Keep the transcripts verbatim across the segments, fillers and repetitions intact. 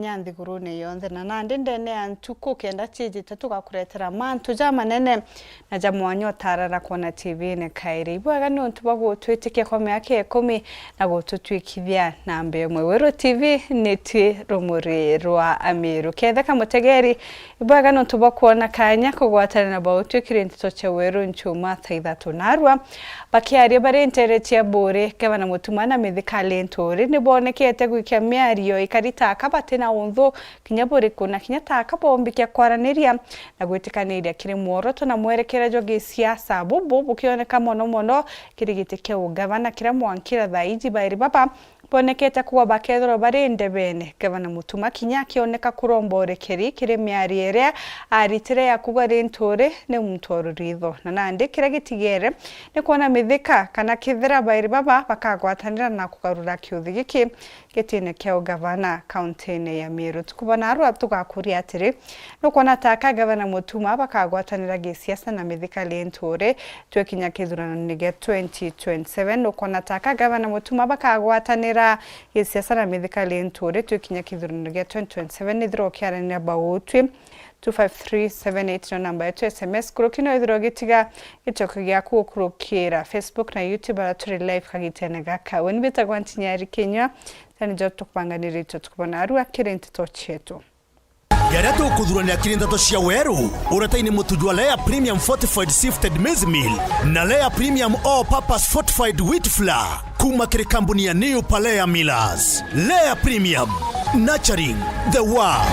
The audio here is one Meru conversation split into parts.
kinya nthigurune yonthe, na nandi ndene ya ntuku kenda ciijite tugakuretera mantu jamanene na ja mwanya utarara kwona T V-ini kairi. Ibwega niuntu bwa gutwitikia kwa miaka ikumi na gututwikithia namba imwe. Weru T V ni twi rumuri rwa Amiru. Ketheka mutegeri, ibwega niuntu bwa kwona kanya kugwatanira na bautwikiri nteto cia Weru Nchuma thaa ithatu. Narua bakiaria bari ntere cia Buuri, Gavana Mutuma na Mithika Linturi nibonekete gwikia miario ikari ta aka batina unthu kinya buriku, na kinya ta aka boombikia kwaraniria na gwitikaniria kiri mworoto na mwerekera jwa gisiasa bubu bukioneka mono mono kiri giti kia ugavana, kiria mwankira thaa iji bairi baba bonekete kuwa bakethirwa bari ndebene. Gavana Mutuma kinya akioneka kuromba urekeri kiri miario iria aritire ya kuuga Linturi ni muntu wa ruritho. Na nandi kiria gitigere ni kwona Mithika kana kethira bairi baba bakagwatanira na kugarura kiuthi giki gitine kia ugavana kaunti-ini ya Meru. Tuku bwa narua tugakuria atiri, nukwona ta aka Gavana Mutuma bakagwatanira gisiasa na Mithika Linturi twikinya kithuranone gia twenty twenty-seven? Nukwona ta aka Gavana Mutuma bakagwatanira gisiasa na Mithika Linturi twikinya kithuranone gia twenty twenty-seven? Ithira ukiarania bautwi, two five three seven eight no namba yetu ya S M S. Kuruki no ithirwa ugitiga gicokio giaku gukurukira Facebook na YouTube, aria turi live kagitene gaka. Weni mbitagwa Ntinyari Kinyua, tani jo tukubanganiritwe tukubona arua kiri nteto cietu. Jaria tukuthuranira kiri nteto cia weru, uretaini mutu jwa Lea Premium Fortified Sifted Maize Meal na Lea Premium All Purpose Fortified Wheat Flour. Kuma kiri kambuni ya New Palea Millers. Layer Premium, nurturing the world.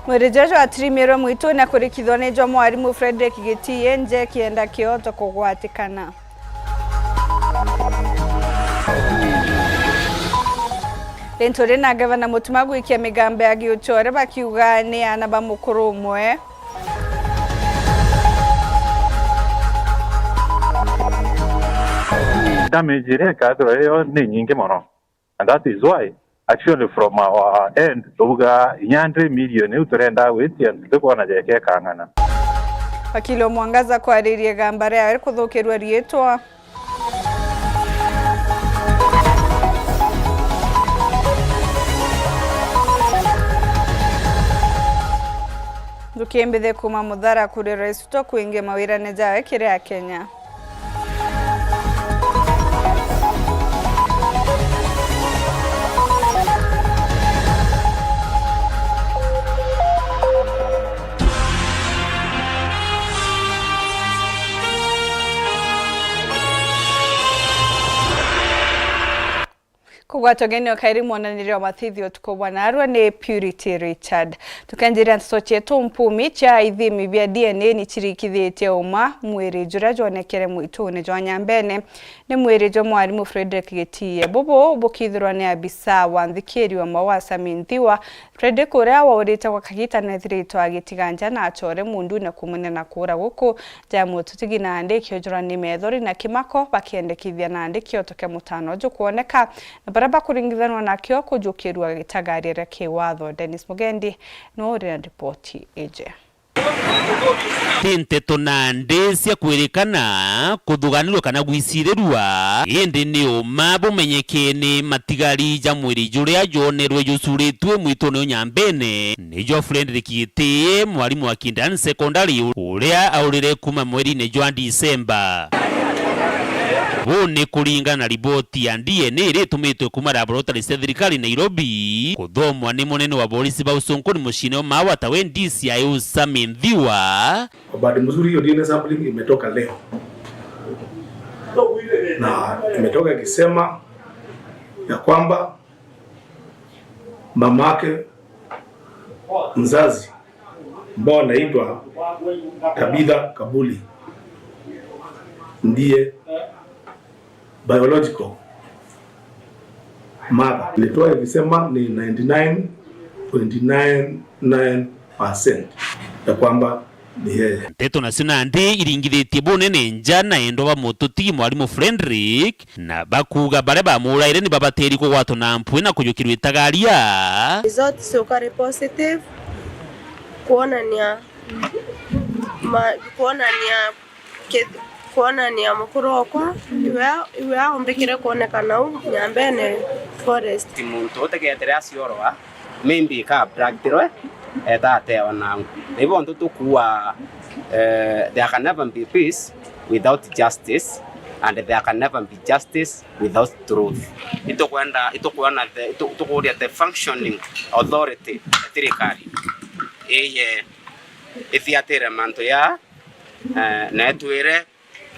Mwiri jwa jwatirimirwe mwitune kurikithwa ni jwa mwarimu Frederick Gitiye nje kienda kioto kugwatikana. Linturi na Gavana Mutuma gwikia migambo ya giuchore bakiuga ni ana ba mukuru umwe. Damage iria ikathirwa iyo ni nyingi mono, and that is why actually from our end tuuga inya hundred million iu turenda gwitia ntikwona jekekang'ana. Wakili Mwangaza kwariria igamba riawe kuthukirua riitwa. Nduki mbithe kuma Muthara kuri Rais Ruto kwingia mawirane jawe kiri Akenya. Kugwatwa ugeni o kairi mwonanirio wa mathithio utuku bwa narua ni Purity Richard. Tukenjiria nteto cietu, mpumi cia ithimi bia D N A ni cirikithitie uma mwiri juria jwonekere mwitune jwa Nyambene. Ni mwiri jwa mwarimu Frederick Gitiye. Bubu bukithirwa ni abisa wa nthikiri wa Maua Sami Nthiwa, Fredrick, uria waurite gwa kagita, nethiritwe agitiganja na achore mundune kumune na kuura guku ja mututigi, nandi kiujurwa ni methori na kimako, bakiendekithia nandi kioto kia mutano uju kwoneka, na baria bakuringithanwa nakio kujukirua gitagaria ria kiwatho. Dennis Mugendi niwe uri na ripoti iji. Ti nteto nandi cia kwirikana, kuthuganirua kana gwicirirua, indi ni uma bumenyeke ni matigari ja mwiri juria jwonerwe jucuritue mwitune o Nyambene, nijo Fredrick Gitiye, mwarimu wa Kindani Secondary, uria aurire kuma mweri-ini jwa Disemba. Buu ni kuringana na riboti ya D N A iria itumitwe kuma laboratory cia thirikari Nairobi, kuthomwa ni munene wa borisi ba ucunkuni muciine o Maua tawe D C I U Sami Nthiwa. Kwa bahati mzuri, hiyo D N A sampling imetoka leo. Na imetoka ikisema ya kwamba mamake mzazi, ambao anaitwa Tabitha Kabuli, ndiye biological mother. Ilitoa ikisema ni ninety nine point nine nine percent ya kwamba ni yeye. Nteto nacio nandi iringithitie bunene nja na endwa ba mututigi mwarimu Fredrick, na bakuuga baria bamuraire ni babatiri kugwatwa na mpwi na kujukirua itagaria. Results ciuka ri positive, kuonania ma-, kuonania keth-, Kwonania mukuru okwa, iwe, iwe aumbikire kwonekana u Nyambene Forest. Ti muntu utegethere aciorwa, maybe ika abductirwe, eta atewa nangu. Na ibo ntu tukuua, eh, there can never be peace without justice, and there can never be justice without truth. Itukwenda, itukwona the, itu-, itukuria the functioning authority ya thirikari. Iye ithiatire mantu ya, eh, na itwire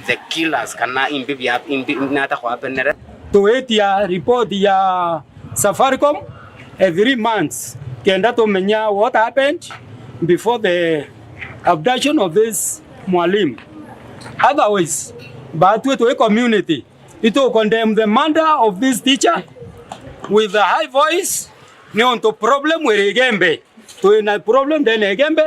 the killers kana imbi bia, imbi nata kwabenere. Twitia report ya Safaricom, eh, three months, kenda tumenya what happened before the abduction of this mwalimu. Otherwise, batwi twi community, itu condemn the murder of this teacher with a high voice, niuntu problem iri Igembe. Twina problem ndene ya Igembe,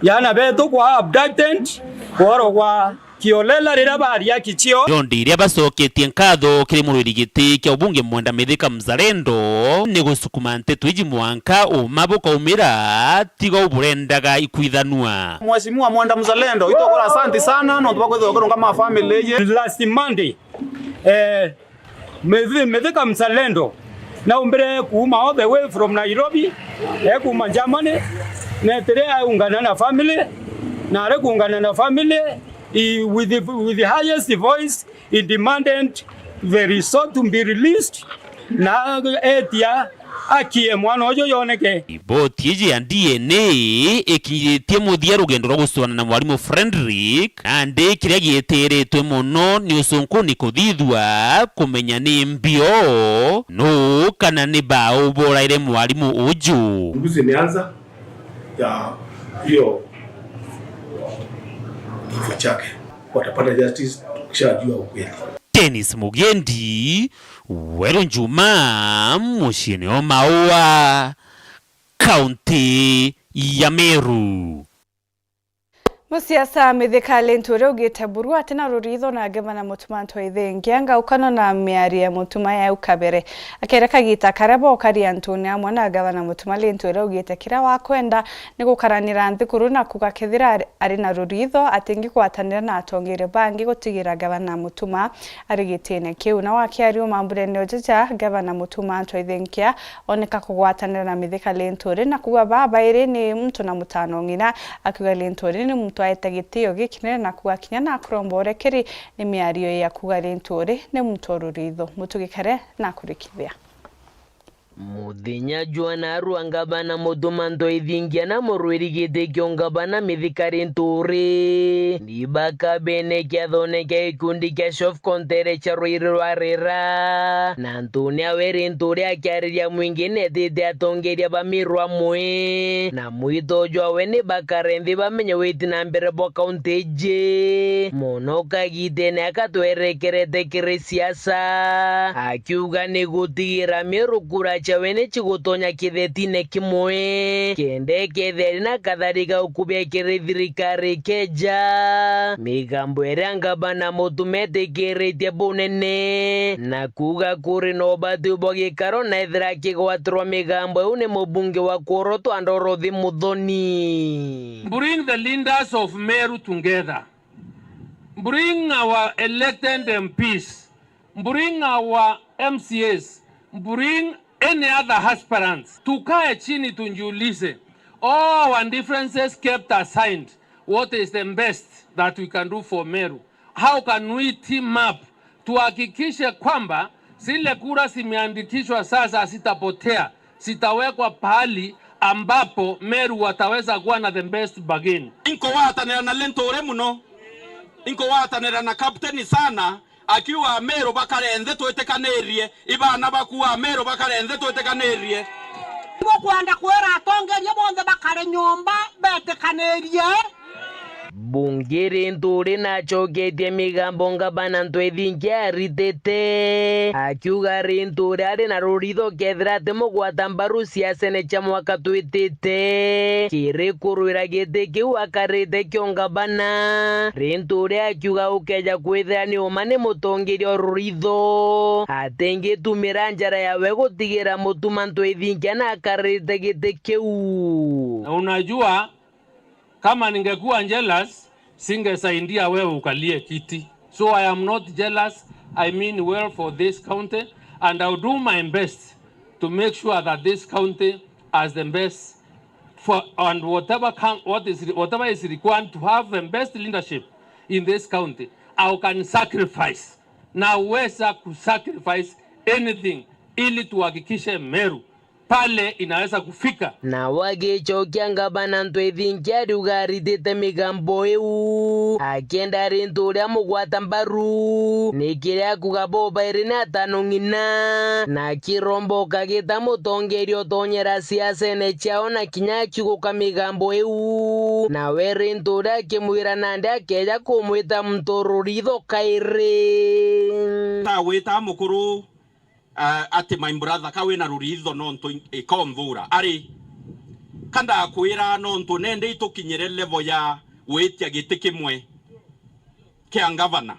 yana betu kwa abducted, kworogwa kiolela riria baria kichio. Rondi iria bacoketie nkatho kiri murwiri giti kia ubunge Mwenda Mithika Mzalendo ni gusukuma nteto iji mwanka uma bukaumira, tiga uburendaga ikwithanua. Mheshimiwa Mwenda Mzalendo, itwakora asanti sana nontu bwa kwithirwa ukirungama family iji. Last Monday, eh, Mithi-, Mithika Mzalendo, naumbire kuuma all the way from Nairobi, e kuuma Germany, netire aungana na family, na ari kuungana na family, he, with the, with the highest voice, he demanded the result to be released, na etia aki e mwana uju yoneke. Riboti iji ya D N A ikinyithitie muthia rugendo rwa gucwana na mwarimu Frederick, nandi kiria gietiritwe mono ni ucunkuni kuthithua kumenya ni mbio nuu kana ni bau boraire mwarimu uju. Uchunguzi imeanza ya hiyo kifo chake. Watapata justice tukishajua ukweli. Dennis Mugendi, Weru Njuma, muciini o Maua, kaunti ya Meru. Musiasa Mithika Linturi augite buru atina ruritho na ngavana Mutuma M'Ethingia ngaukano na miario ya Mutuma ya au kabere. Akere kagita karia bokari antune amwe na ngavana Mutuma, Linturi augite kiria wakwenda ni gukaranira nthikuru na kuga kethira ari, ari na ruritho atingigwatanira na atongeria bangi gutigira ngavana Mutuma ari gitine kiu. Nao akiaria mambunene uju ja ngavana Mutuma M'Ethingia oneka kugwatanira na Mithika Linturi na kuuga baa bairi ni muntu na mutano ng'ina, akiuga Linturi ni muntu aete gitio gikinene na kuuga kinya na akuromba urekeri ni miario ya kuuga Linturi ni muntu o ruritho. Mutugi Kare na kurikithia. Muthenya jwa narua ngavana Mutuma M'Ethingia na murwiri giti kio ngavana Mithika Linturi ni bakabene kiathone kia gikundi kia Shofco ntere cia Ruiri rwa Rira, na ntune awe Linturi akiariria mwingi netite atongeria ba Meru amwe na mwito jwawe ni bakare nthi bamenye witi na mbere bwa kaunti iji. Mono kagitene aka twerekerete kiri siasa, akiuga ni gutigira Meru kura ciawe ni cigutonya kithetine kimwe, kenda ikethia ri na kathari ga ukubia kiri thirikari ikeja. Migambo iria ngavana Mutuma etikiritie bunene, na kuuga kuri na ubati bwa gikaro na ethira akigwatirwa migambo iu ni mubunge wa kworotwa Ndorothi Muthoni. Bring the leaders of Meru together. Bring our elected M Ps. Bring our M C As. Bring any other aspirants. Tukae chini tujiulize, all our differences kept aside, what is the best that we can do for Meru? How can we team up? Tuhakikishe kwamba zile kura zimeandikishwa sasa zitapotea, zitawekwa pahali ambapo Meru wataweza kuwa na the best bargain. Inkugwatanira na Linturi muno. Inkugwatanira na Captain sana, akiuga Meru bakare nthi twitikanirie, ibana bakuuga Meru bakare nthi twitikanirie. Ngukwenda kwira atongeria bonthe bakare nyomba betikanirie. Bunge Linturi nacoketie migambo ngavana M'Ethingia aritite, akiuga Linturi ari na ruritho kethira ati mugwata mbaru siasene cia mwaka twitite. Kiri kurwira giti kiu akarite kio ngavana, Linturi akiuga ukeja kwithira ni uma ni mutongeria o ruritho, atingitumira njara yawe gutigira Mutuma M'Ethingia na akarite giti kiu. Na unajua, kama ningekuwa jealous, singesaidia wewe ukalie kiti. So I am not jealous. I mean well for this county, and I'll do my best to make sure that this county has the best for, and whatever can, what is, whatever is required to have the best leadership in this county, I can sacrifice. Naweza kusacrifice anything ili tuhakikishe Meru pale inaweza kufika. Nawe agicokia ngavana Ntwithingi ariuga aritite migambo iu, akienda ari ntu uria mugwata mbaru, ni kiria akuga bobairi ni atano ng'ina, na akiromba ukagita mutongeria utonyera siasene ciao na kinya akiuguka migambo iu, nawe ari ntu uria akimwira nandi akeja kumwita muntu ruritho kairi. Tawita mukuru, ah, ati my brother, ka wina ruritho nontu ikonthura. Ari, ka ndakwira nontu nende itukinyire level ya gwitia giti kimwe kia ngavana.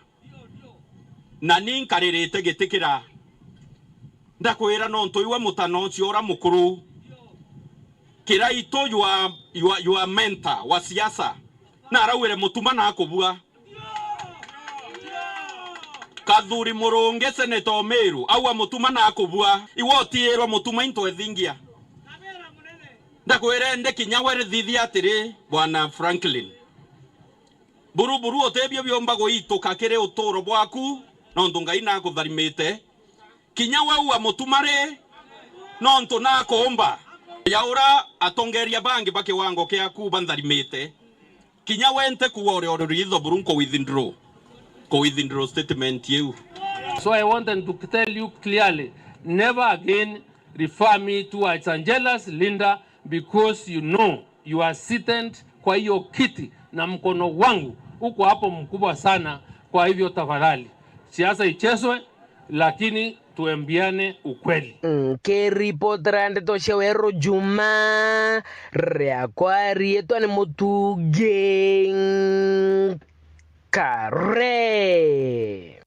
Na ni nkaririte giti kira. Ndakwira nontu iwe mutana ucio ura mukuru. Kiraitu your, your, your mentor wa siasa. Na araugire mutuma na akubua. Kathuri Murungi, Senator o Meru, aua mutuma na akubua. Iwe utiirwa mutuma into ethingia. Ndakwire ndi kinya we rithithia atiri, Bwana Franklin. Buru buru utibio biumba guituka kiri uturo bwaku, nontu Ngai nakutharimite. Kinya we ua mutuma ri, nontu nakuumba. Ya ura atongeria bangi ba kiwango kiaku bantharimite. Kinya we nti kuuga uri o ruritho buru nku withdraw. Ku withdraw statement iu. So I wanted to tell you clearly, never again refer me to as a jealous leader because you know you are seated kwa hiyo kiti na mkono wangu uko hapo mkubwa sana. Kwa hivyo tafadhali, siasa ichezwe, lakini tuambiane ukweli. Nkiripotera ndeto cia Weru Juma, riakwa riitwa ni Mutungi Kare.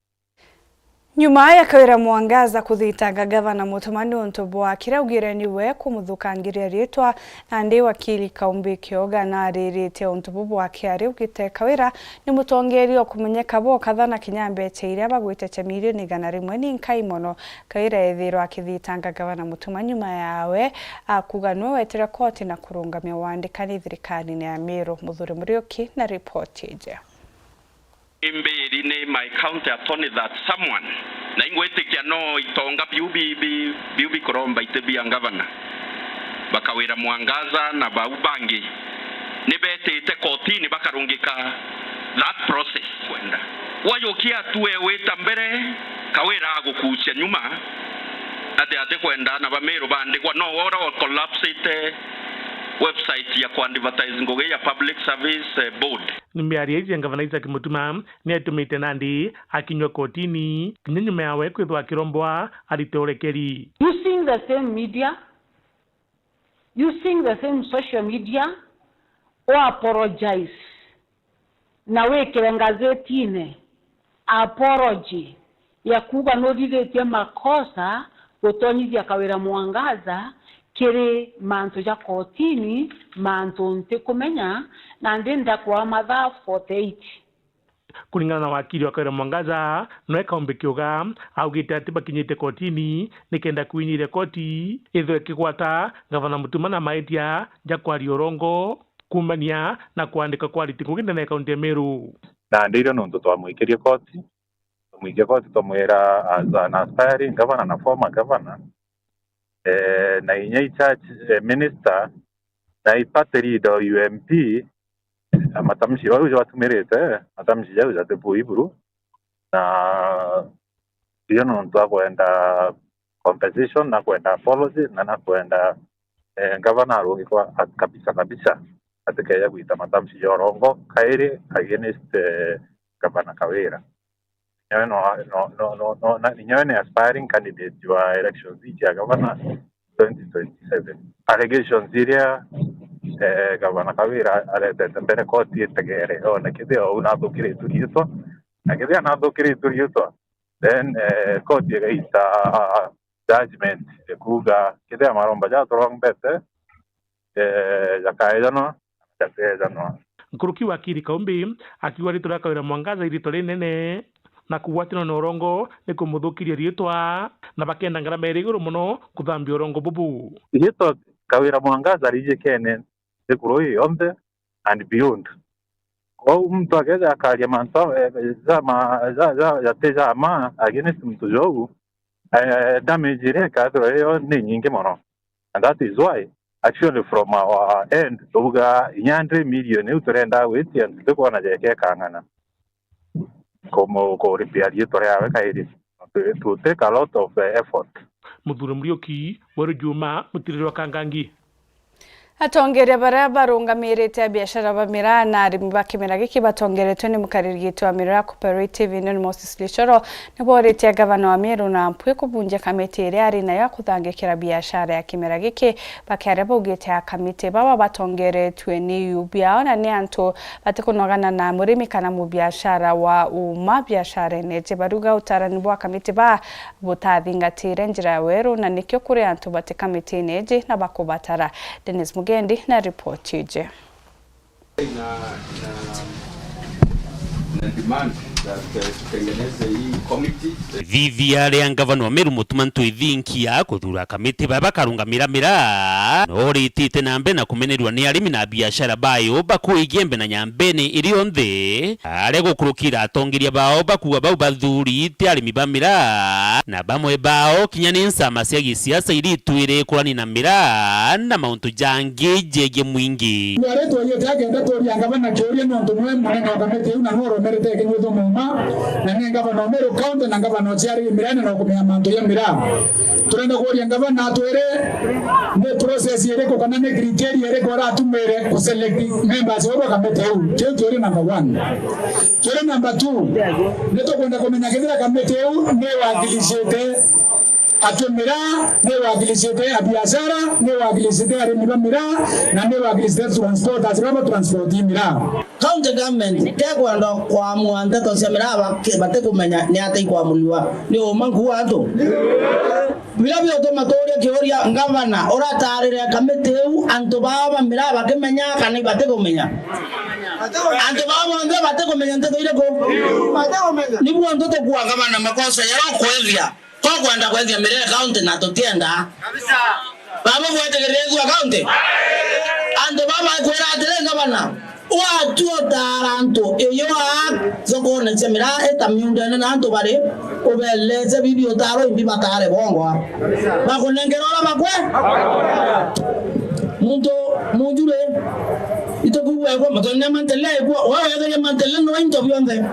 Nyuma ya Kawira Mwangaza kuthitanga gavana Mutuma niuntu bwa kiria augire niwe kumuthukangiria riitwa, nandi wakili Kaumbi Kioga naririte untu bubu akiaria augite Kawira ni mutongeria ukumenyeka bwa ukatha na kinya mbecha iria bagwitete milioni igana rimwe ni nkai mono. Kawira ethirwa akithitanga gavana Mutuma nyuma yawe akuga niwe wetire koti na kurungamia wandikani thirikarine ya Meru. Muthuri Muriuki na ripoti iji. Imbiri ni my county attorney that someone, na ingwitikia no itonga biu bi, bi, biu bikuromba iti bia ngavana, ba Kawira Mwangaza na bau bangi, ni betite kotini bakarungika that process kwenda. Wajukia tu ewita mbere, Kawira agukucia nyuma, ati ati kwenda na Bamiru bandikwa, no wora wa collapsite website ya kuadvertise ngugi ya Public Service, eh, Board. Ni miario iji ya Ngavana Isaac Mutuma ni aitumite nandi akinyua kotini, kinya nyuma yawe kwithwa akirombwa arite urekeri. Using the same media, using the same social media, o apologize na wikire ngazetine apology ya kuuga nuriritie makosa gutonyithia Kawira Mwangaza kiri mantu ja kotini, mantu ntikumenya, na ndi ndakwa mathaa forty-eight. Kuringana na wakili wa Kawira Mwangaza, noe Kaumbi Kioga augite ati bakinyite kotini nikenda kwinyiria koti ithwe ikigwata Ngavana Mutuma na maitia ja kwaria urongo kuumania na kwandika kwa ariti ngugi ndene ya kaunti ya Meru. Na ndirio nontu twamwikirie koti, twamwikia koti twamwira as an aspiring governor na former governor, eh, na inya i church, eh, minister, na i party leader o U M P, eh, matamshi jau jwatumirite, matamshi jau jatibui buru, na io nontu akwenda compensation, na kwenda apology, na na kwenda, eh, ngavana arungikwa kabisa kabisa, atikeja gwita matamshi ja urongo kairi against, eh, ngavana Kawira. Nyawe no, no, no, no, no, na, nyawe ni aspiring candidate wa elections ii cia gavana twenty twenty-seven. Allegations iria, eh, gavana Kawira aretete mbere koti itegere, one kethia uu nathukiritwe riitwa, na kethia nathukiritwe riitwa, then, eh, koti igaita judgment ikuuga kethia maromba jaturombete, eh, jakaejanwa, jateejanwa. Nkuruki wakiri Kaumbi akiuga riitwa ria Kawira Mwangaza i riitwa rinene, na kugwatanwa na urongo ni kumuthukiria riitwa, na bakenda ngarama iri iguru mono kuthambia urongo bubu. Riitwa Kawira Mwangaza rijikene nthiguru ii yonthe and beyond. Kwou muntu akeja akaria mantu, eh, jama, ja, ja, jati jama against muntu jou, eh, damage iria ikathirwa iyo ni nyingi mono. And that is why, actually, from our end, tubuga inya hundred million iu turenda gwitia, ntikwona jekekang'ana kumu-, kuripia riitwa riawe kairi. It will take a lot of, eh, effort. Muthuri Muriuki, Weru Juma, Mutiriri wa Kangangi. Atongeria baria barungamirite abiashara ba miraa na arimi ba kimera giki batongeretwe ni mukariri giti wa miraa Cooperative Union Moses Lichoro, ni boritie ngavana wa Meru na mpwi kubunjia kamiti iria ari nayo ya kuthangikira biashara ya kimera giki. Bakiaria baugite akamiti baba batongeretwe ni iu biao na ni antu batikunogana na murimi kana mubiashara wa uma biasharene iji. Baruga utarani bwa akamiti ba butathingatire njira ya weru, na nikio kuri antu bati kamitine iji na bakubatara. Dennis Mugendi na ripoti iji. Na, na, na demand that, uh, tutengeneze hii committee. Thithia ria ngavana wa Meru Mutuma Ntwithinkia kuthura kamiti baria bakarungamira miraa, no ritite na mbere na kumenerua ni arimi na biashara bayo bakuigie mbe na nyambene iri yonthe, aria gukurukira atongeria bao bakuuga bau bathuri ti arimi ba miraa, na bamwe bao kinya ni ncama cia gisiasa iritwire kurani na miraa na mauntu jangi jegie mwingi. Nari twariite akenda turia ngavana kiuria niuntu nwe munene wa kamiti iu na nwe uromerete ikinyuithwa muuma, na ni ngavana o Meru County na ngavana uciari mirene na ukumenya mantu ja miraa. Turenda kuuria ngavana atwire ni process iriku kana ni criteria iriku aratumire ku select members bau ba kamiti iu? Kiu kiuria number one. Kiuria number two, ni tukwenda kumenya kethira kamiti iu ni wakilishite atwi miraa, ni wakilishite abiashara, ni wakilishite arimi ba miraa, na ni wakilishite transporters baba transport miraa. County government tekwenda kwamua nteto cia miraa batikumenya ni atia ikwamuliwa. Ni uma nkuu antu. Biria biutuma tuuria kiuria, ngavana, urataarire kamiti iu antu baa ba miraa bakimenya kana ibatikumenya? Antu baa bonthe batikumenya nteto iriku? Nibu antu tukua ngavana makosa jaria ukwethia. Tukwenda kwethia miraa county na tutienda. Baba bwetigirire ithua county? Antu baa bakwira atiri, ngavana, watua utaara antu iyo aa thokone cia miraa ita miundene na antu bari, ubeleze bibi utaro imbi batare bongwa. Bakunengera uria bakwe. Muntu munjure, itukwigua ekwa, matonya mantele ekwa, wewe ethagia mantele no into bionthe.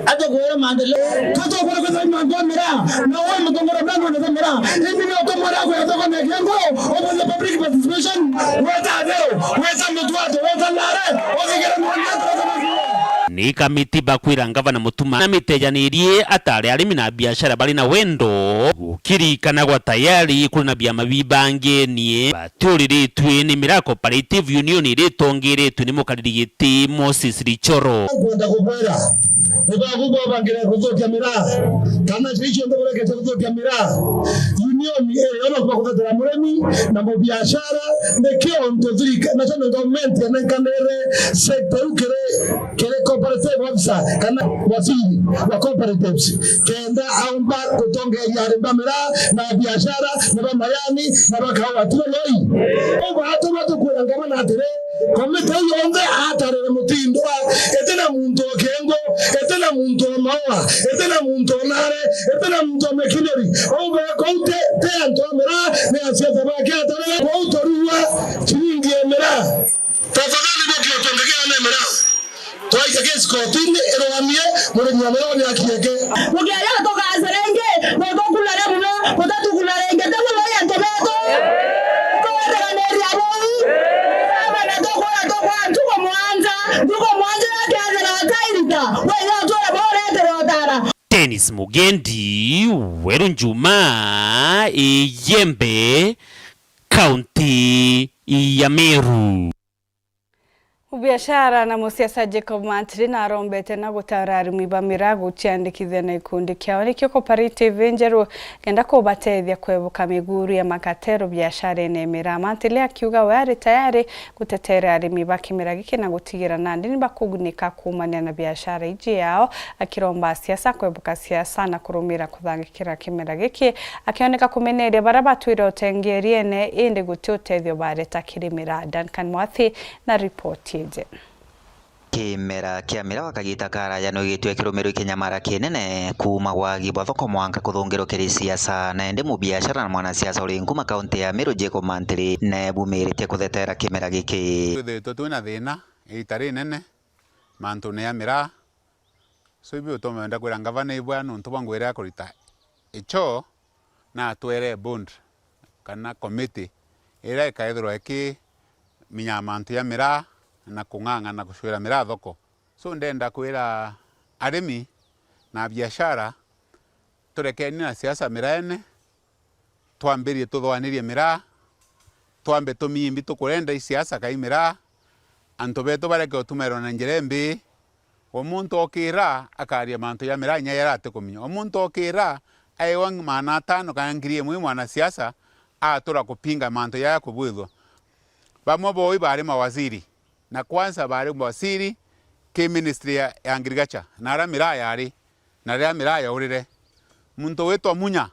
Atukwira maendeleo. Tutukwira kwitha mantu a miraa, na we mutongoria bwana wonete miraa. Indi ni utumwira kwira thoko na kiengo, ubuthie public participation, weta atheu, weta mutwate, weta nare, uthigire mwana. Ni kamiti bakwira ngavana Mutuma na mitejanirie atare arimi na biashara bari na wendo, gukirikana gwa tayari kuri na biama bibangenie. Tiuriritue ni Miraa Cooperative Union iria itongeretue ni mukariri giti Moses Richoro. Nkwenda kubwira, ni babu bobangire kuthukia miraa, kana icio cionthe burekete kuthukia miraa. Union iri yo nokuma kuthetera murimi na mubiashara, nikio ntu thirika-, national government enenkanire sector iu kiri, kiri cooperative officer kana waziri wa cooperatives. Kenda aumba gutongeria arimi ba miraa na biashara na ba majani na ba kaua, tiga noi? Uguo atuma tukwira ngavana atiri, komiti iu yonthe atarire mutindwa, iti na muntu o kiengo, iti na muntu o maua, iti na muntu o nare, iti na muntu o machinery. Uguo kuu ti, ti antu a miraa, ni asiasa bake atarire. Kwou turigua ciringi ya miraa. Tafadhali ndoki utongekeane miraa. Twaija kesi kotini irugamie, murimi wa miraa ni akieke. Mukiaja gutugaasa ringi, gutukuna rimwe, gutatukuna ringi, tiguo bari antu betu. Tugateganiria buu. Baba na tukura tukwa ntuku mwanja, ntuku mwanja yakiathira akairita, we inya utwire buu uretere utara. Dennis Mugendi, Weru Njuma, Iyembe, Kaunti ya Meru. Biashara na musiasa Jacob Mantiri narombete na gutara arimi ba miraa guciandikithia na gikundi kiao nikio Cooperative Njeru, kenda kubatethia kwebuka miguru ya makatero biasharene ya miraa. Mantiri akiuga we ari tayari gutetera arimi ba kimera giki na gutigira nandi ni bakugunika kuumania na biashara iji yao, akiromba asiasa kwebuka siasa na kurumira kuthangikira kimera giki, akioneka kumeneria baria batwire utengeriene, indi guti utethio bareta kiri miraa. Duncan Mwathi na ripoti iji. Kimera kia miraa wa kagita karaya no gitwe kirumirwe kinyamara kinene, kuuma wagi bwa thoko mwanka kuthungirwa kiri siasa, na indi mubiashara na mwanasiasa uri nkuma kaunti ya Meru Jacob Mantiri nebumiritie kuthetera kimera giki. Twithitwe twina thina iita rinene mantune ya miraa. So, ibi utumenda kwira ngavana ibwa nontu bwa ngwira ya kurita icho, na atwere board kana committee iria ikaithirwa ikiminyaa mantu ya miraa na kung'ang'a na kucwira miraa thoko. So, ndenda kwira arimi na biashara, turekeni na siasa miraene, twambirie tuthoanirie miraa, twambe tumie imbi tukurenda i siasa kai miraa, antu betu bareke utumairwa na njira imbi. O muntu okira akaria mantu ja miraa inya jaria atikumenya. O muntu okira aewa maana atano kana ngiri imwe i mwanasiasa atura kupinga mantu jaja kubwithwa. Bamwe boo ibari mawaziri, na kwanza bari mawaziri ki ministry ya, ya agriculture, na aria miraa yari, na riria miraa yaurire. Muntu witwa Munya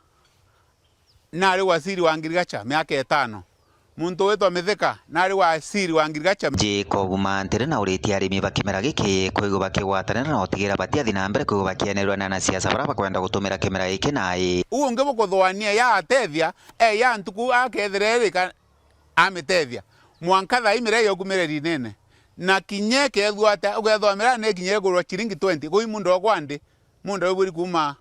nari waziri wa agriculture miaka itano. Muntu witwa Mithika nari waziri wa agriculture. Jacob Mantiri na uritie arimi ba kimera giki kwigua bakigwatanira na utigira batiathi na mbere kwigua bakienerwa ni anasiasa baria bakwenda gutumira kimera giki nai. Uu ungi bukuthuania ya atethia, e ya ntuku akethira iri ka-, amitethia. Mwanka thaa imwe riria yokumire rinene. Na kinya kethua atia, ukethwa miraa nekinyire kugurwa ciringi twenty, kwi munda okwa ndi, munda wibwiri kuuma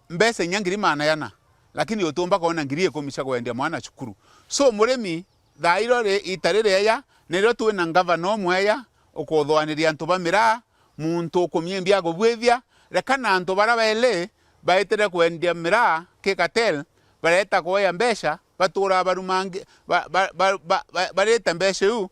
mbeca inya ngiri maana jana, lakini utiumba kwona ngiri ikumi cia kwendia mwana cukuru. So, murimi, thaa iro ri-, ita riri eja, nirio twina ngavana umwe eja, ukuthuaniria antu ba miraa, muntu ukumia imbi agubwithia, reka na antu baria baili baitire kwendia miraa ki cartel, bareta kuoya mbeca, baturaa barumangi-, ba-, ba-, barite mbeca iu,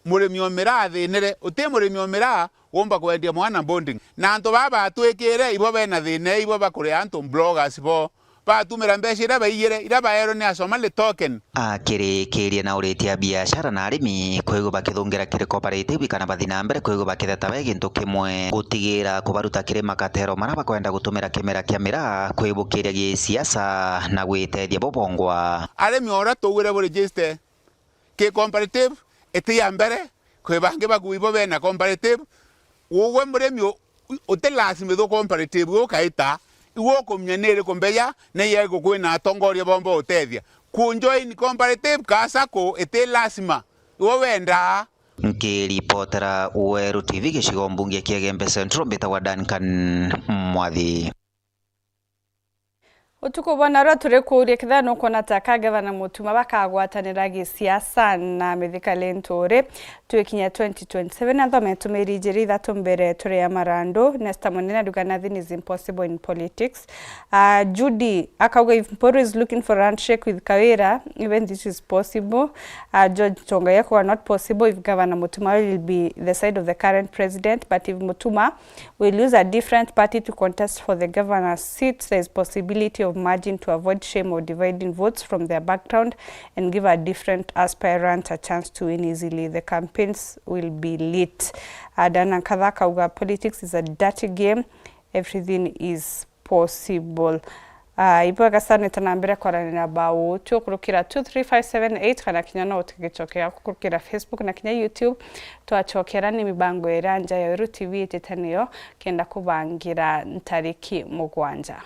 murimi o miraa athinire. Uti murimi o miraa wumba kwendia mwana boarding. Na antu baa batwikire, ibo bena thina, ibo bakuria antu bloggers bo. Batumira mbeca iria baiyire, iria baerwe ni Asomali token. Akirikiria na uritie a biashara na arimi kwigua bakithungira kiri cooperative kana bathi na mbere kwigua bakitheta be gintu kimwe, gutigira kubaruta kiri makatero maria bakwenda gutumira kimera kia miraa kwibukiria gisiasa na gwitethia bo bongwa. Arimi o uria twaugire bu register ki cooperative, iti ya mbere, kwi bangi baku ibo bena cooperative. Ugwe murimi u-, u-, uti lazima ithu cooperative ukaita, iwe ukumenya ni iriku mbeja, na iya igukwina atongoria bomba utethia. Ku join cooperative ka sacco iti lazima, iwe wendaa. Nkiripotera Weru T V gicigo mbunge kia Igembe Central, mbitagwa Duncan Mwathi. Utuku bwa narua turi kuuria kethira nukwona ta ka Gavana Mutuma bakagwatanira gisiasa na Mithika Linturi twikinya twenty twenty-seven. Athome ntumiri ijiri ithatu mbere turi ya marandu. Nesta Munene aruga, "Nothing is impossible in politics." Uh, Judy akauga, "If Mpuru is looking for a handshake with Kawira, even this is possible." Uh, George Tongai akauga, "Not possible if Gavana Mutuma will be the side of the current president, but if Mutuma will use a different party to contest for the governor's seat, there is possibility of merging to avoid shame or dividing votes from their background and give a different aspirant a chance to win easily. The campaigns will be lit." Uh, Dan Nkatha akauga, "Politics is a dirty game. Everything is possible." Ah, ibwega sana, ita na mbere kwaranira ba utu kurukira two three five seven eight, kana kinya no utike gicokio giaku kurukira Facebook na kinya YouTube. Twacokera ni mibango iria nja ya Weru T V itite niyo kenda kubangira ntariki mugwanja.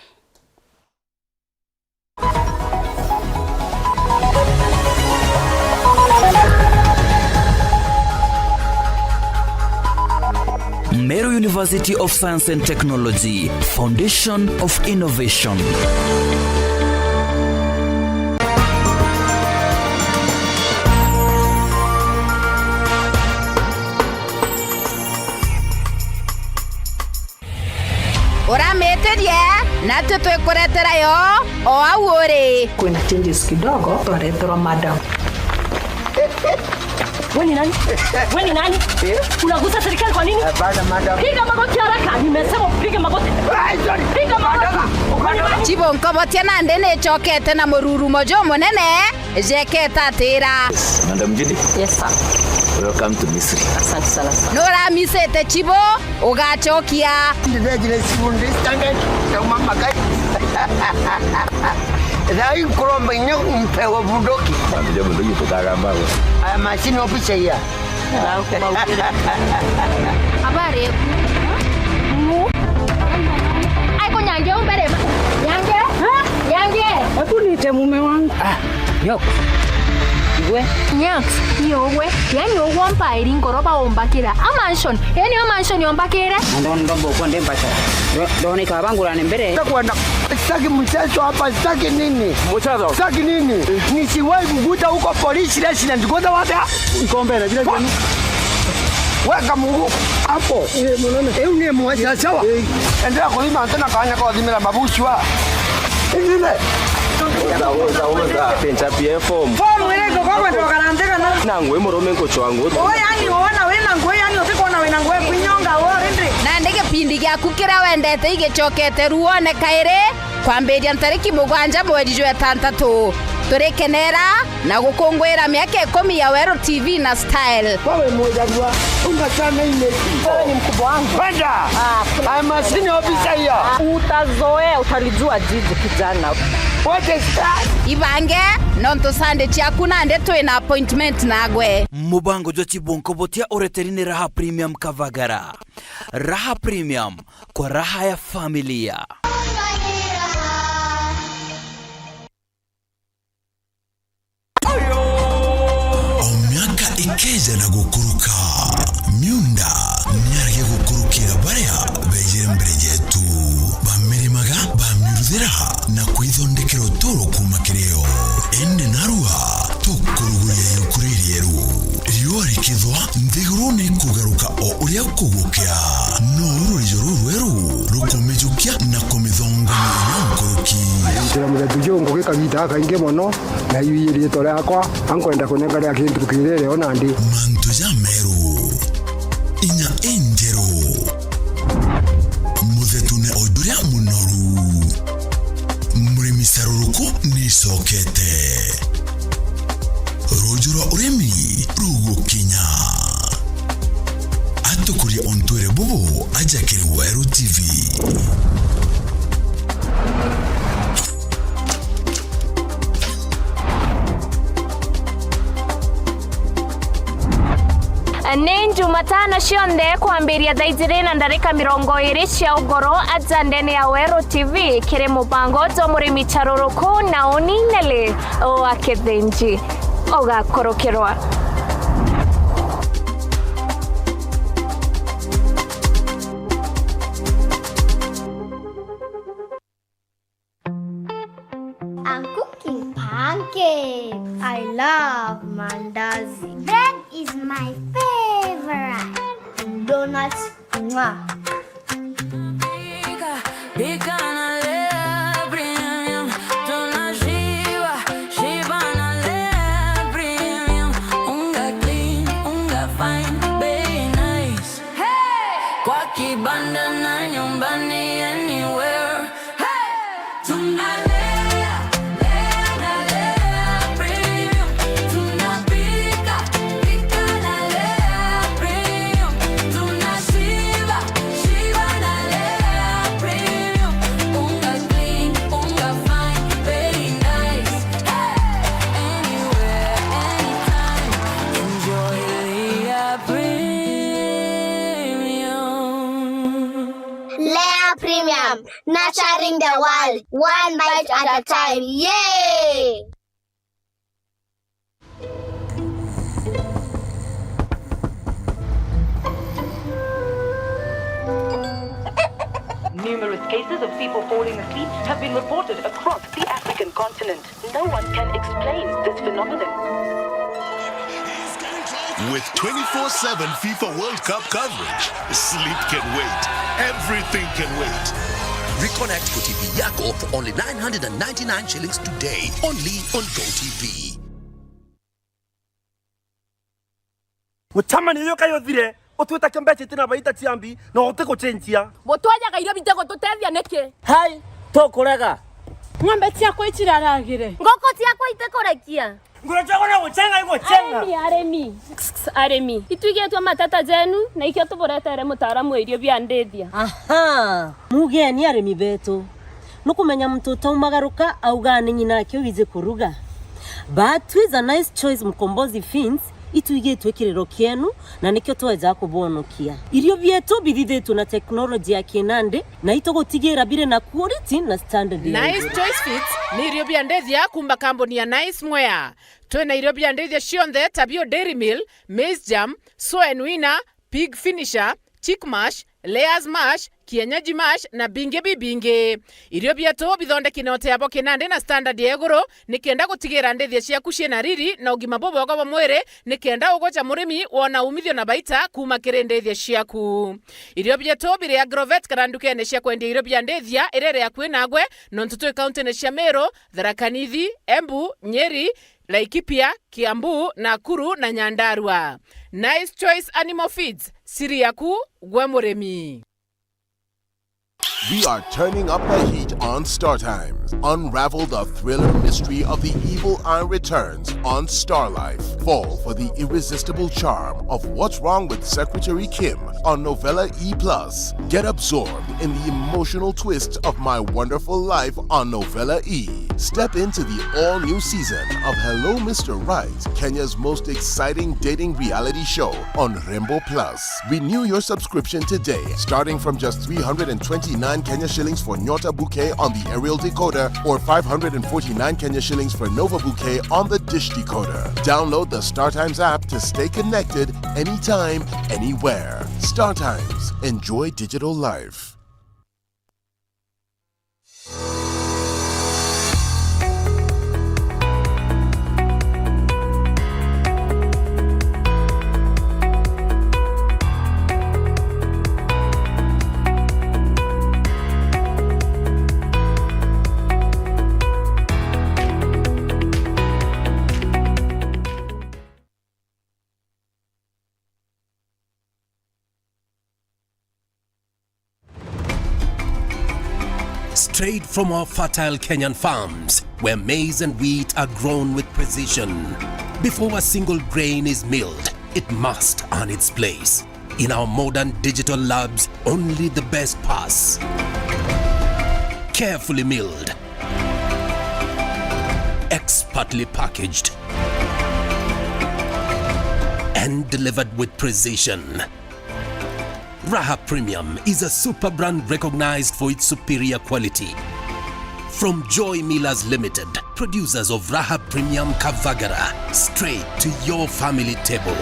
Meru University of Science and Technology, Foundation of Innovation. Uramitirie, natwe twikuretera yo o au uri. Kwina changes kidogo twareterwa, madam. Wewe ni nani? Wewe ni nani? Eh? Unagusa serikali kwa nini? Hapana, madam. Piga magoti haraka, nimesema upige magoti. Ai, sorry. Piga magoti. Madam. Wewe ni nani? Chibo, nkobotia nandi nicokete na mururumo jumunene, jeketa atira. Madam Judy. Yes, sir. Welcome to Misri. Asante sana, sir. Nuramisite, Chibo? Ugacokia. Ndithejire simu ndistangeti, ndauma makai. Thai nkuromba inya umpewe bunduki. Wambire bunduki tukagamba we. Aya machine officer iya. Habari eku. Mu. Aiko nyange umbere. Nyange? Ha? Nyange? Hebu niite mume wangu. Ah. Nyox. Igwe. Nyox, ni ugwe. Yani ugwe ompairi nkoroba umbakira. A mansion. Yani a mansion ombakire. Na ndo ndo mbo kwa ndemba cha. Ndo, ndo ni kabangura ni mbere. Takwenda. Sitaki mchezo hapa, sitaki nini? Mchezo. Sitaki nini? Nisiwahi kukuta huko police resident. Kwanza wapi? Ikombe na vile. Weka Mungu hapo. Eh, mwanaume. Eh, ni mwacha sawa. Eh. Endelea kulima tena kanya kwa dhimira mabushwa. Ingine. Oza, oza, oza. Pencha pia form. Form ile iko kwa ndo karandika na. Na ngwe murume nkuchwa nguo. Oh, yani, ona wina ngwe, yani, utikona wina ngwe, kwinyonga, wo, rindi. Na ndi gipindi giaku kiria wendete igicokete ruone kairi, kwambiria ntariki mugwanja mweri jwa itantatu. Turikenera na gukunguira miaka ikumi ya Weru T V na Style. Wewe mmoja dua, unga sana hii mechi. Wewe ni mkubwa wangu. Kwenda. Ah, I'm a senior officer here. Utazoea, utalijua jiji kijana. What is that? Ibange, nontu Sunday ciaku nandi twina appointment nagwe. Mubango jwa Chibonko botia ureteri ni Raha Premium Kavagara. Raha Premium, kwa raha ya familia. O miaka ikeja na gukuruka, miunda niarege gukurukira baria beejire mbere yetu. Bamirimaga, bamiruthira, na kwithondekera uturo kuuma kiri yo. Indi narua tukuruguria iuku ririeru. Riua rikithwa, nthiguru ni ikugaruka o uria kugukea. No rurijo ruru rweru rukumijukia na kumithongonia inya nkuruki. Njira muthetu ju ngugi kagiita gakaingi mono. Na iu ii riitwa riakwa, ankwenda kunenganira kintu kirire o nandi. Mantu jameru, inya injeru, muthetune o juria munoru, murimi caruruku nicokete. Ruuju rwa urimi rugukinya. Atukurie ontwire bubu aja kiri Weru T V. Ni Jumatano cionthe kwambiria thaa ijiri na ndarika mirongo iri cia ugoro aja ndene ya Weru T V kiri mubango jwa murimi caruruku na uni Nelly wa Kithinji. Ugakurukirwa. I'm cooking pancakes. I love mandazi. Bread is my favorite. Donuts, mwah. Pika, pika na Lea Premium. Tunashiba, shiba na Lea Premium. Unga clean, unga fine, bei nice. Hey! Kwa kibanda na nyumbani, anywhere. Hey! Tunalea, lea na Lea Premium. Tunapika, pika na Lea Premium. Tunashiba, shiba na Lea Premium. Unga clean, unga fine, very nice. Hey! Anywhere, anytime. Enjoy Lea Premium. Lea Premium, nurturing the world, one bite at a time. Yay! Numerous cases of people falling asleep have been reported across the African continent. No one can explain this phenomenon. With twenty-four seven FIFA World Cup coverage, sleep can wait. Everything can wait. Reconnect kwa T V yako for only nine hundred and ninety-nine shillings today, only on GoTV. Mucemanio uyu kai uthire, utwita kio mbeca itina baita ciambi, na utigucenjia. Butwajaga irio bitigututethia niki? Hai, tukurega. Ng'ombe ciakwa iciraragire. Nguku ciakwa itikurekia. Nguru ciakwa no gucenga igucenga. Arimi, arimi. Arimi. Itwigitwe mateta jenu, na ikio tuburetere mutaaramu wa irio bia ndithia. Aha, mugeni arimi betu. Nukumenya muntu utaumagaruka augaa ni ng'ina ake wiji kuruga. But with a Nice Choice Mkombozi Feeds, itwigitwe kiriro kienu, na nikio tweja kubonokia. Irio bietu bithithitwe na teknoloji ya kinandi, na itugutigira biri na quality na standard ya Nice iguru. Choice Feeds ni irio bia ndithia kuuma kambuni ya Nice Mwea. Twina irio bia ndithia cionthe ta bio Dairy Meal, Maize Germ, Soen Winner, Pig Finisher, Chick Mash, Layers Mash, Kienyeji Mash na bingi bibingi. Irio bietu bithondeki na uteabo kinandi na standard ya iguru, nikenda gutigira ndithia ciaku ciina riri na ugima bubwega bwa mwiri, nikenda ugoca murimi wona umithio na baita kuuma kiri ndithia ciaku. Irio bietu biri Agrovet kana ndukene cia kwendia irio bia ndithia iria iri akui nagwe, nontu twi kauntine cia Meru, Tharaka Nithi, Embu, Nyeri, Laikipia, Kiambu, Nakuru na Nyandarua. Nice Choice Animal Feeds, siri yaku gwe murimi. We are turning up the heat on Star Times. Unravel the thriller mystery of the evil eye returns on Star Life. Fall for the irresistible charm of What's Wrong with Secretary Kim on Novella E plus. Get absorbed in the emotional twists of My Wonderful Life on Novella E. Step into the all-new season of Hello Mister Right, Kenya's most exciting dating reality show on Rembo Plus. Renew your subscription today, starting from just three hundred and twenty-nine Kenya shillings for Nyota Bouquet on the aerial decoder or five hundred and forty-nine Kenya shillings for Nova Bouquet on the dish decoder. Download the StarTimes app to stay connected anytime, anywhere. StarTimes. Enjoy digital life. Straight from our fertile Kenyan farms, where maize and wheat are grown with precision. Before a single grain is milled, it must earn its place. In our modern digital labs, only the best pass. Carefully milled, expertly packaged, and delivered with precision. Raha Premium is a super brand recognized for its superior quality. From Joy Millers Limited, producers of Raha Premium Kavagara, straight to your family table.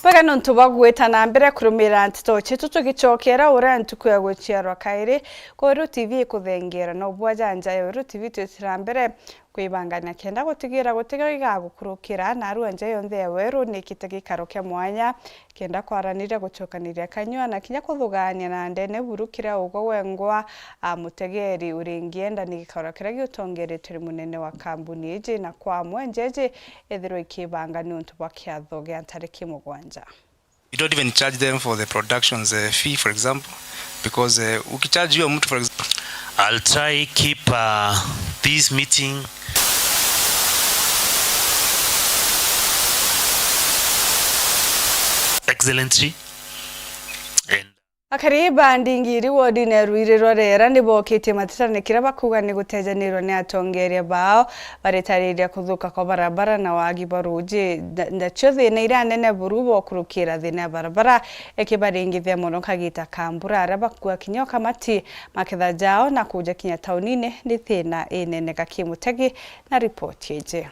Bwega nontu bwa gwita na mbere kurumira nteto cietu, tugicokera uria ntuku ya guciarwa kairi. Kweru T V ikuthengeera na ubwa janja ya Weru T V twitira mbere kwibangania kenda gutigira gutiga igagukurukira, na arua nja yonthe ya Weru nikite gikaro kia mwanya kenda kwaraniria, gucokaniria kanyua, na kinya kuthugaania na ndene buru kiria ugwe wengwa, a, mutegeri uringienda ni gikaro kiria giutongeretwe ni munene wa kambuni iji, na kwa amwe nja iji ithirwa ikibanga niuntu bwa kiatho gia ntariki mugwanja. You don't even charge them for the productions, uh, fee, for example, because, uh, ukicharge huyo mtu, for example, I'll try keep, uh, this meeting excellently and Akari ba Ndingiri wodine ya Ruiri rwa Rera ni bokitie matetane kiria bakuga ni gutejanirwa ni atongeria bao baritariria kuthuka kwa barabara na wagi bwa ruuji. Nda-, ndacio thina iria nene buru bokurukira thina ya barabara ikibaringithia mono kagita ka mbura, aria bakua kinya o kamati maketha jao na kuja kinya taunine ni thina inene. Gaki Mutegi na ripoti iji.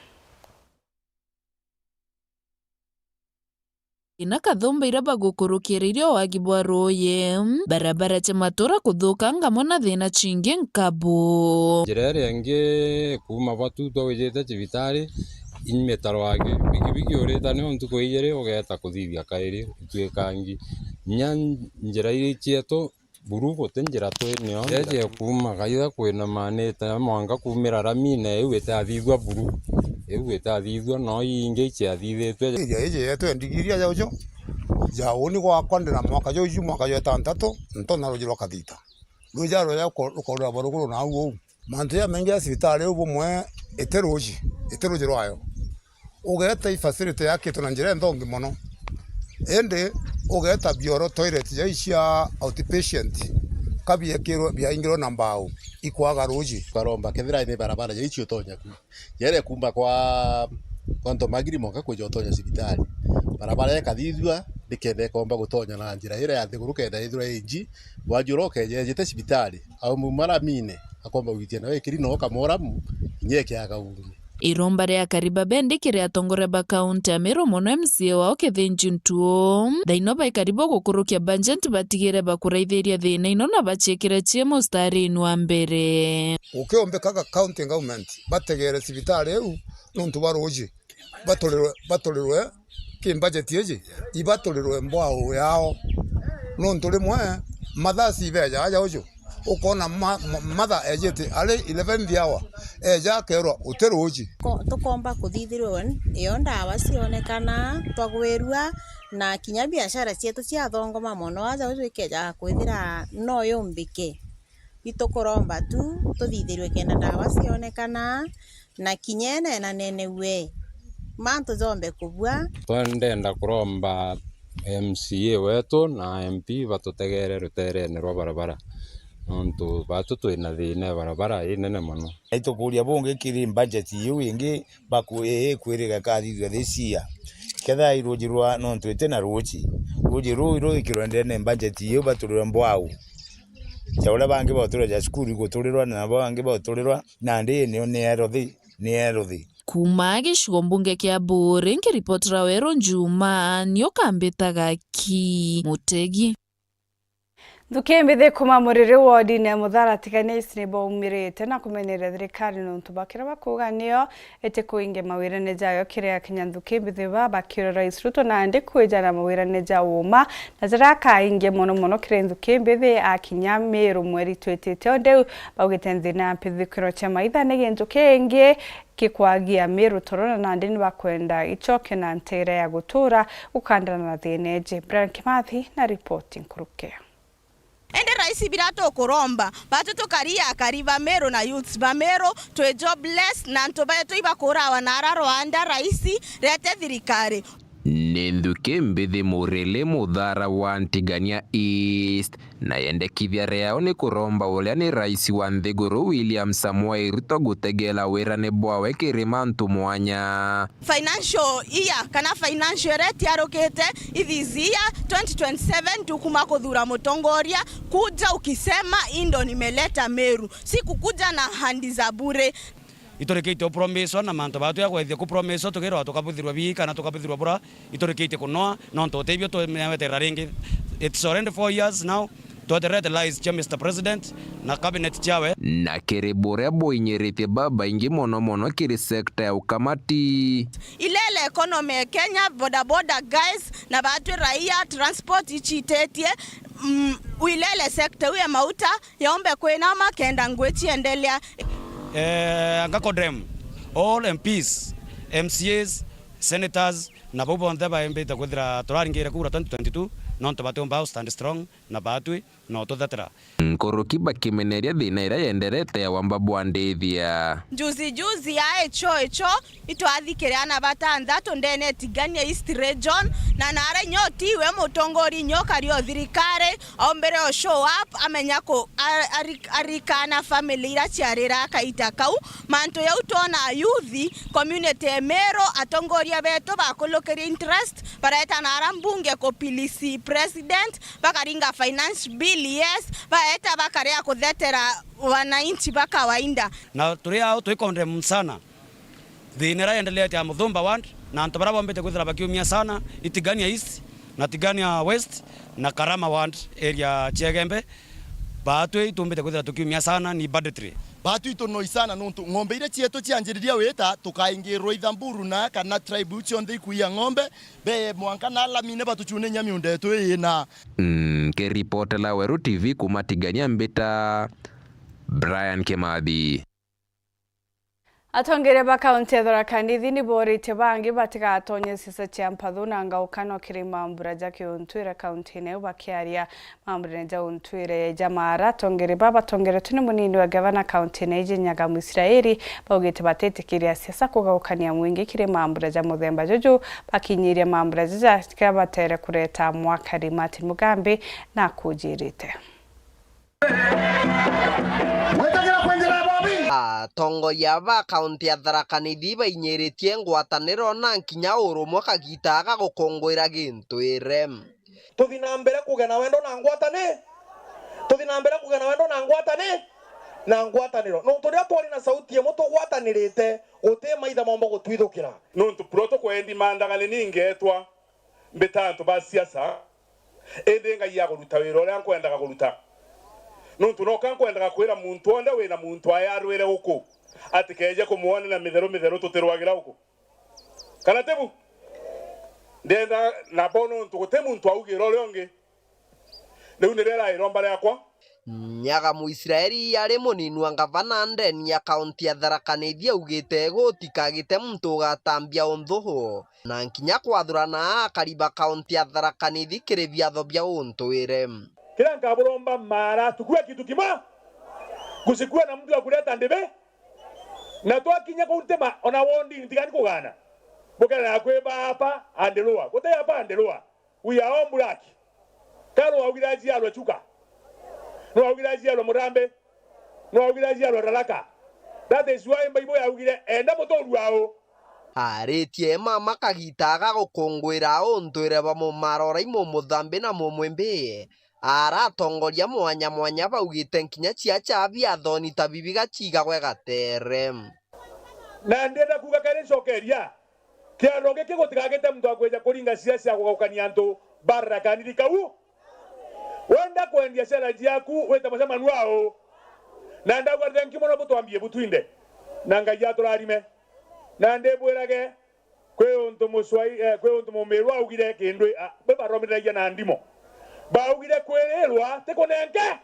Ina kathumba iria bagukurukira irio wagi bwa ruuyi, barabara cia matura kuthuka ngamwe na thina cingi nkabu. Njira iria ingi kuuma bwa Tutwa wijite cibitari, Inyumitaro aki, bigibigi urita nio ntuku ijiri ugeeta kuthithia kairi, itwikangi nya njira ii cietu buru, guti njira twi nio. Jeje kuuma kaitha kwinamanite mwanka kuumira ramine, iu itathithua buru, iu itathithua, no ii ingi iciathithitue. Iria iji yetu endigiria ja uju, ja uni gwakwa ndina mwaka juju, mwaka jwa itantatu, ntonya ruji rwa kathita. Ruji rwa rukorwa rwa ruguru na au uu. Mantu jamaingi ja cibitari iu bumwe iti ruji, iti ruji rwayo. Ugeeta i facility yakitwe na njira inthongi mono. Indi ugeeta bioro, toilet ja ii cia outpatient, ka biekirwe, biaingirwe na mbau, ikwaga ruji. Tukaromba kethira ni barabara ja ici utonya ku. Jere kuuma kwa, kwa Ntomagiri mwanka kwija utonya cibitari. Barabara ikathithua, nikenda ikomba gutonya na njira iria ya nthiguru kenda ithirwa inji, wajura ukeja ejite cibitari, au mumaramine, akomba gwitia nawe ikiri no kamoramu, inya ikiaga ugume. Iromba ria akari babendi kiri atongoria ba kaunti ya Meru, mono M C A wao Kithinji Ntuo. Thaino baikari bo gukurukia budget batigire bakuraithiria thina ino na baciikire cie mustarini wa mbere. Gukiumbikaga county government bategere cibitari iu nontu bwa ruuji, baturirwe, baturirwe ki budget iji, ibaturirwe mbwau yao. Nontu rimwe mathaa cibeja aja uju, ukona ma-, ma-, mathaa ejite ari eleventh hour, eja akerwa uti ruuji. Ko-, tukomba kuthithirwe iyo ndawa cionekana, twagwirua, na kinya biashara cietu ciathongoma mono, aja uju ikeja kwithira no yumbike. Itukuromba tu tuthithirwe kenda ndawa cionekana, na kinya inenanene we mantu jombe kubua. Twendenda kuromba M C A wetu na M P batutegere ruterene rwa barabara, nontu batu twina thina ya barabara inene mono. Itukuria bungi kiri budget iu ingi baku-, i-, ikwirika ikathithua this year. Kethira i ruuji rwa, nontu iti na ruuji. Ruuji ruu rwikirwe ndene budget iu baturirwe mbwau. Ja uria bangi bauturirwa ja cukuru iguturirwa, na nabo bangi bauturirwa, nandi nio ni erothi, ni erothi. Kuuma gicigo mbunge kia Buuri, nkiripotera Weru Njuma, nio kambitaga ki Mutegi. Nthuki mbithi kuuma Muriri wodine ya Muthara Tigania East ni baumirite na kumeneria thirikari nontu bwa kiria bakuuga nio iti kuingia mawirene jayo kiri akinya nthuki mbithi ba bakirwe Rais Ruto nandi kwija na mawirene ja uuma na jaria akaingia mono mono kiri nthuki mbithi akinya Miru mweri twitite. O ndiu baugite nthina ya mpithukiro cia maitha ni gintu kingi kikwagia Miru toro na nandi ni bakwenda icoke na nteere ya gutura gukandana na thina iji. Brian Kimathi na ripoti nkuruki. Indi rais bira tukuromba, batu tukari akari ba Meru na youths ba Meru, twi jobless, na antu betu ibakurawa na ara Rwanda, rais, rete thirikari. Ni nthuki mbithi Murili Muthara wa Ntigania East, na yendekithia riao ni kuromba uria ni rais wa nthiguru William Samoei Ruto gutegela wirane bwawe kiri mantu mwanya. Financial year kana financial iria itiarukite, i this year, twenty twenty-seven, tukuma kuthura mutongoria, kuja ukisema, "Hii ndo nimeleta Meru." Si kukuja na ahadi za bure. Iturikitie upromiswa na mantu batu ya kwethia kupromiswa, tukirwa tukabuthirwa bii kana tukabuthirwa bura, iturikitie kunoa, nontu utibio tumeweterera ringi. It's already four years now. Tweterete lies cia Mister President na cabinet ciawe. Na kiri buria buinyiritie babaingi mono mono kiri sekta ya ukamati. Ilele economy ya Kenya, boda boda guys, na batwi raia, transport ichitetie, mm, uilele sekta iu ya mauta yombe kwinama kenda ngui chiendelea. Eh, anga condemn all M Ps, M C As, senators, na bau bonthe baimbite kwithira turaringire kura twenty twenty-two, nontu batiumba stand strong na batwi na ututhetera. Nkuruki bakimeneria thina iria yenderete ya wamba bwa ndithia. Juzi juzi ya icho icho itwathikire ana batanthatu ndene Tigania East Region, na nara inya utiwe mutongoria inya ukari o thirikari, aumbire o show up, amenya ku-, a-, ari-, arikana family iria ciarira kaita kau. Mantu jau twona youth, community ya Meru, atongoria betu bakulukirie interest, bareta nara mbunge kupilisi president, bakaringa finance bill, yes, baeta bakaria kuthetera wananchi ba kawaida. Na turi ao twi condemn sana thina iria yendeleete ya Muthumba Ward, na antu baria bombite kwithira bakiumia sana i Tigania East na Tigania West na Karama Ward area cia Igembe. Baatwi itumbite kwithira tukiumia sana ni budgetary. Baatwi itunoi sana nuntu ng'ombe iria cietu cianjiriria wita, tukaingirwa i Samburu na kana tribe iu cionthe ikuia ng'ombe, be mwanka na alamine batucuninya miunda yetu ii na. Nkiripotela Weru T V kuma Tigania, mbita Brian Kimathi. Atongeria ba kaunti ya Tharaka Nithi ni booritie bangi batigatonye siasa cia mpathu na ngaukano kiri mambura ja kiuntwire kaunti-ini iu. Bakiaria mambura ja untwire ja Maara, atongeria ba batongeretwe ni munini wa gavana kaunti-ini iji Nyaga Mwisraeli, baugite batitikiria siasa kugaukania mwingi kiri mambura ja muthemba juju, bakinyiria mambura jaja kiria batere kureta mwakari. Martin Mugambi na akujirite. Atongoria ba kaunti ya Tharaka Nithi bainyiritie ngwataniro na nkinya urumwe kagita ga gukunguira gintwire. Tuthi na mbere kugia na wendo na ngwatani-, tuthi na mbere kugia na wendo na ngwatani-, na ngwataniro. Nontu riria twari na sauti imwe tugwatanirite, guti maitha momba gutwithukira. Nontu buro tukwendi mandagane ningetwa mbita antu ba siasa, indi Ngai akuruta wira uria nkwendaga kuruta. Nontu noka nkwendaga kwira muntu onthe wina muntu ae arwire guku, atikeeje kumwonera mitheru mitheru tutirwagira guku. Kana ti bu? Ndenda na bo nontu guti muntu augira uria ungi. Riu nirio irairomba riakwa. Nyaga Mwisraeli ari munini wa ngavana ndeni ya kaunti ya Tharaka Nithi augite gutikagite muntu ugatambia unthu na nkinya kwathurana akari ba kaunti ya Tharaka Nithi kiri biatho bia untwire. Kila nkaburomba mara tukue kitu kima, kusikuwe na mtu ya kuleta ndibi, na twakinya kuu ntima ona wondi ntigani kugana. Bukera na kwi baba andelua, guti hapa andelua. We are all black. Ka nwaugire aciarwa Chuka? Nwaugire aciarwa Murambi? Nwaugire aciarwa Tharaka? That is why Bible yaugire, enda mutuuru wao. Aritie mama kagita ga gukunguira untwire bwa mumaro uria imumuthambi na mumwimbi. Ara atongoria mwanya mwanya baugite nkinya ciaca bia thoni ta bibiga cigagwe gatere. Na ndienda kuuga keri ncokeria, kiaro giki gutigagite muntu akwija kuringa ciira cia kugaukania antu ba Tharaka Nithi kau. Wenda kwendia ciana ciaku wite mucemanu wao. Na ndauga thenki mono butwambie butwinde. Na Ngai aturarime. Na ndibwirage, kwi untu Muswai-, eh, kwi untu Mumiru augire kindu, ah, bwe baromithanagia na ndimo. Baugire, kwirirwa ti kunenke.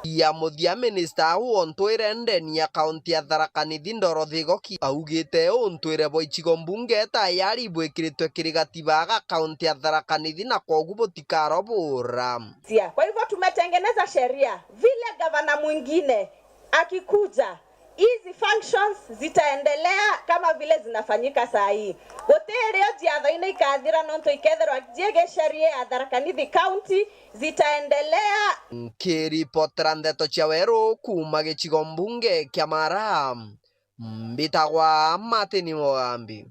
Ya muthia, minista wa untwire ndeni ya kaunti ya Tharaka Nithi Dorothy Goki augite untwire bwa icigo mbunge tayari bwikiritwe kiri gatiba ga kaunti ya Tharaka Nithi na kwogu butikarobura. Sia. Kwa hivyo tumetengeneza sheria, vile gavana mwingine akikuja, hizi functions zitaendelea kama vile zinafanyika saa hii. Gutiri o ciatho-ini ikathira nontu ikethirwa ciigi sheria ya Tharaka Nithi County, zitaendelea. Nkiripotera ndeto cia Weru kuuma gicigo mbunge kia Mara, mbitagwa Martin Mugambi.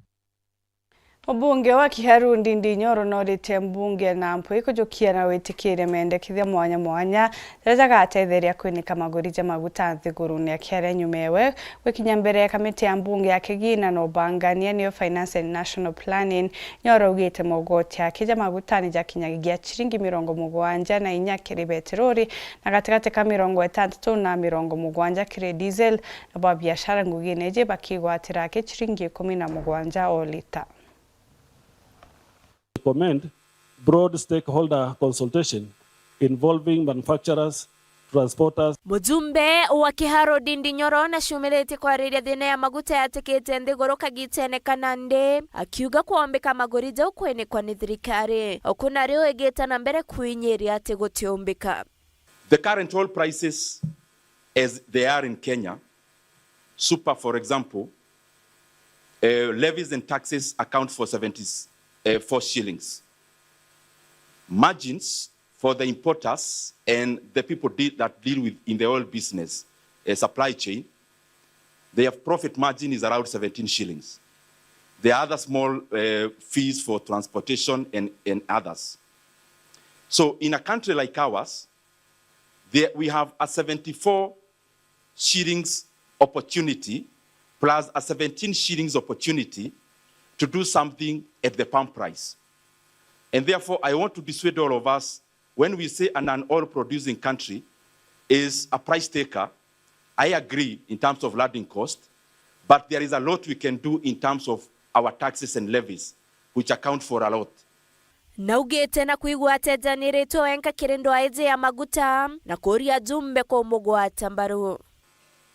Mubunge wa Kiharu Ndindi Nyoro noritie mbunge na mpwi kujukia na witikiria mendekithia mwanya mwanya jaria jagatetheria kwinika maguri ja maguta nthigurune ya Kiharu nyuma ewe gwikinya mbere ya kamiti ya mbunge ya kigina na ubangania, niyo Finance and National Planning. Nyoro augite mogoti ake ja maguta ni jakinyagia ciringi mirongo mugwanja na inya kiri betirori na gatigati ka mirongo itantatu na mirongo mugwanja kiri diesel, nabo abiashara ngugine iji bakigwatira aki ciringi ikumi na mugwanja o lita. Recommend broad stakeholder consultation involving manufacturers, transporters. Mujumbe wa Kiharu Ndindi Nyoro naciumiritie kwariria thina ya maguta yatikite nthiguru kagitene ka nandi, akiuga kwombika maguri jau kwinikwa ni thirikari. Okuna riu igite na mbere kwinyiria ati gutiumbika. The current oil prices as they are in Kenya, super, for example, uh, levies and taxes account for seventy-four shillings. Margins for the importers and the people de-, that deal with in the oil business, uh, supply chain, their profit margin is around seventeen shillings. There are other small, uh, fees for transportation and, and others. So in a country like ours, there, we have a seventy-four shillings opportunity plus a seventeen shillings opportunity to do something at the pump price. And therefore, I want to dissuade all of us when we say an, an oil producing country, is a price taker. I agree in terms of landing cost, but there is a lot we can do in terms of our taxes and levies, which account for a lot. Naugite na kwigua atejaniritwe wenka kiri ndwaa iji ya maguta na kuria ajumbe kumugwata mbaru.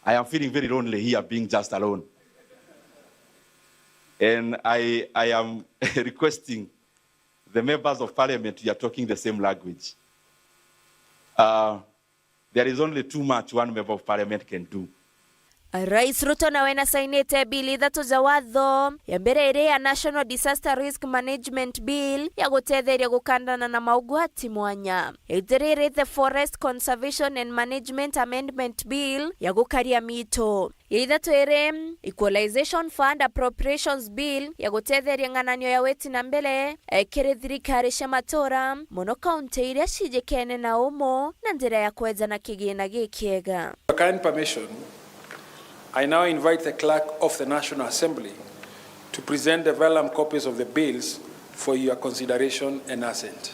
I am feeling very lonely here being just alone. And I, I am requesting the members of parliament, you are talking the same language. Uh, there is only too much one member of parliament can do. Rais Ruto nawe nasainite bill ithatu ja watho. Ya mbere iri ya National Disaster Risk Management Bill ya gutetheria gukandana na maugwati mwanya. Iji riri the Forest Conservation and Management Amendment Bill ya gukaria mito. Ya ithatu iri Equalization Fund Appropriations Bill ya gutetheria ng'ananio ya witi na mbere, eh, kiri thirikari cia matura, mono kaunti iria cijikene na umo na njira ya kwejana kigina gikiega. With your kind permission, I now invite the Clerk of the National Assembly to present the vellum copies of the bills for your consideration and assent.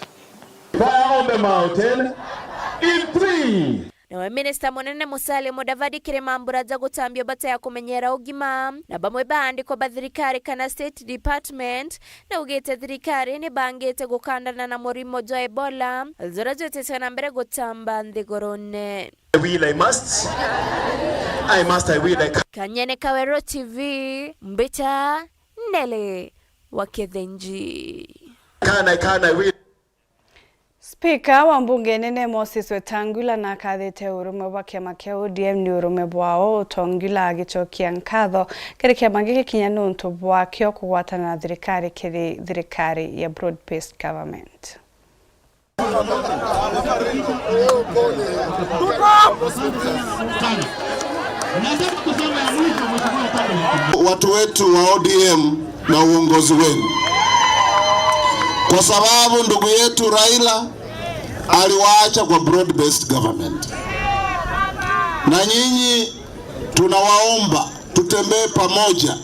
Fire on the mountain in three. Nawe minista munene Musalia Mudavadi kiri mambura ja gutambia bata ya kumenyera ugima na bamwe baandikwa ba thirikari kana state department, naugite thirikari nibangite gukandana na murimo jwa Ebola, jura jwitite na mbere gutamba nthigurune. I will, I must. I must, I will, I can. Kanyene Kawero T V, Mbita Ndele wa Kithinji. Can, I can, I will. Spika wa mbunge nene Moses Wetangula nakathite urume bwa kiama kia O D M ni urume bwao, Wetangula agicokia nkatho kiri kiama giki kinya niuntu bwakio kugwatana na thirikari kiri thirikari ya broad-based government. Watu wetu wa O D M na uongozi wenu, kwa sababu ndugu yetu Raila aliwaacha kwa broad-based government, na nyinyi tunawaomba tutembee pamoja.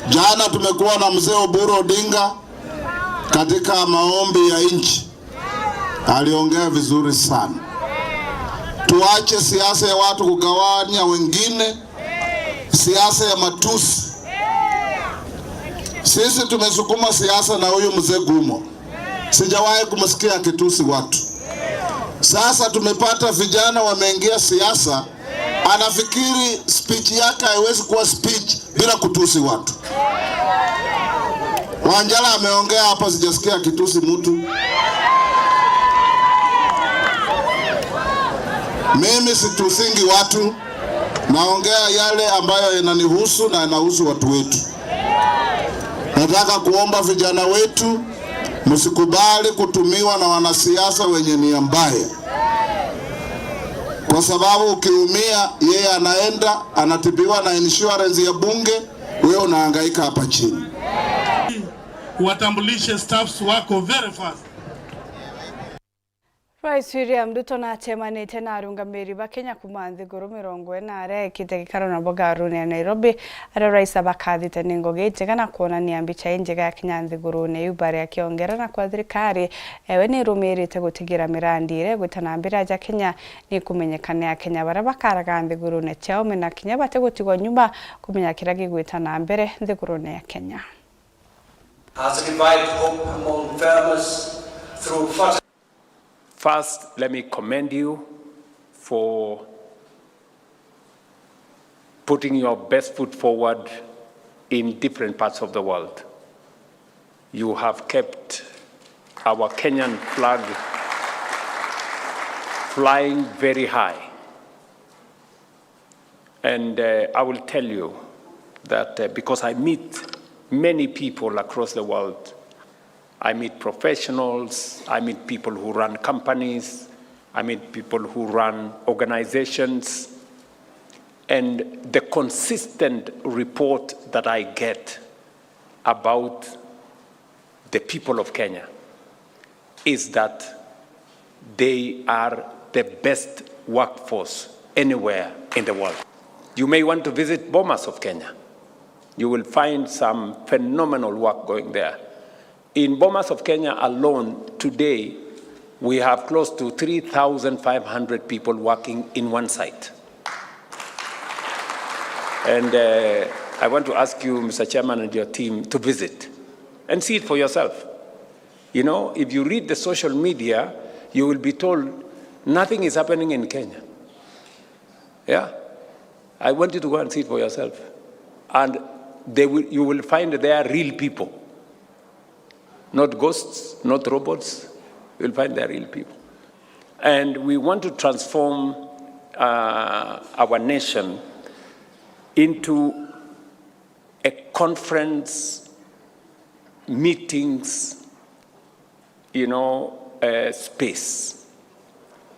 Jana tumekuwa na mzee Oburu Odinga katika maombi ya nchi. Aliongea vizuri sana. Tuache siasa ya watu kugawanya wengine, siasa ya matusi. Sisi tumesukuma siasa na huyu mzee Gumo. Sijawahi kumsikia akitusi watu. Sasa tumepata vijana wameingia siasa, anafikiri speech yake haiwezi kuwa speech bila kutusi watu. Wanjala ameongea hapa, sijasikia akitusi mtu. Mimi situsingi watu, naongea yale ambayo yananihusu na yanahusu watu wetu. Nataka kuomba vijana wetu, msikubali kutumiwa na wanasiasa wenye nia mbaya, kwa sababu ukiumia, yeye anaenda anatibiwa na insurance ya bunge, wewe unahangaika hapa chini. Watambulishe staffs wako very fast. Rais William Ruto nacemanite na arungamiri ba Kenya kuuma nthiguru mirongo ina aria ekite gikaro nabo gaarune ya Nairobi, aria rais abakathite ni ngugi injega na kwonania mbicha injega ya Kenya nthigurune iu, bari akiongera na kwa thirikari ewe ni irumirite gutigira mirandi iria igwita na mbere aja Kenya ni ikumenyeka ni Akenya baria bakaraga nthigurune ciao mena kinya batigutigwa nyuma kumenya kiria gigwita na mbere nthigurune ya Kenya. Has revived hope among farmers through fertile First, let me commend you for putting your best foot forward in different parts of the world. You have kept our Kenyan flag flying very high. And, uh, I will tell you that, uh, because I meet many people across the world, I meet professionals, I meet people who run companies, I meet people who run organizations, and the consistent report that I get about the people of Kenya is that they are the best workforce anywhere in the world. You may want to visit Bomas of Kenya. You will find some phenomenal work going there. In Bomas of Kenya alone today, We have close to three thousand five hundred people working in one site. And uh, I want to ask you, Mister Chairman, and your team to visit and see it for yourself. You know, if you read the social media, you will be told nothing is happening in Kenya. Yeah? I want you to go and see it for yourself. And they will, you will find there real people. Not ghosts, not robots. You'll find they're real people. And we want to transform uh, our nation into a conference, meetings, you know, uh, space.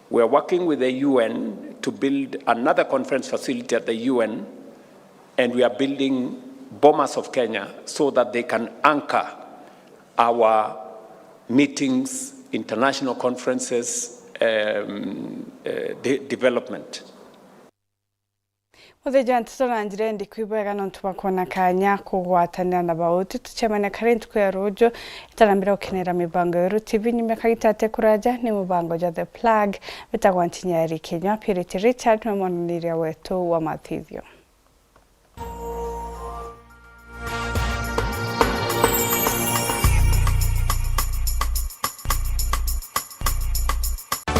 We are working with the U N to build another conference facility at the U N, and we are building Bomas of Kenya so that they can anchor our meetings, international conferences, um, uh, de- development. Muthiji wa nteto na njira indi kwi bwega nontu bwa kwona kanya kugwatanira na bauti. Tucemania kari ntuku ya ruju, itara mbere ukenera mibango yeru T V nyuma kagita ate kuraja ni mubango ja The Plug. Bitagwa Ntinyeri Kinywa, Purity Richard na mwananiria wetu wa mathithio.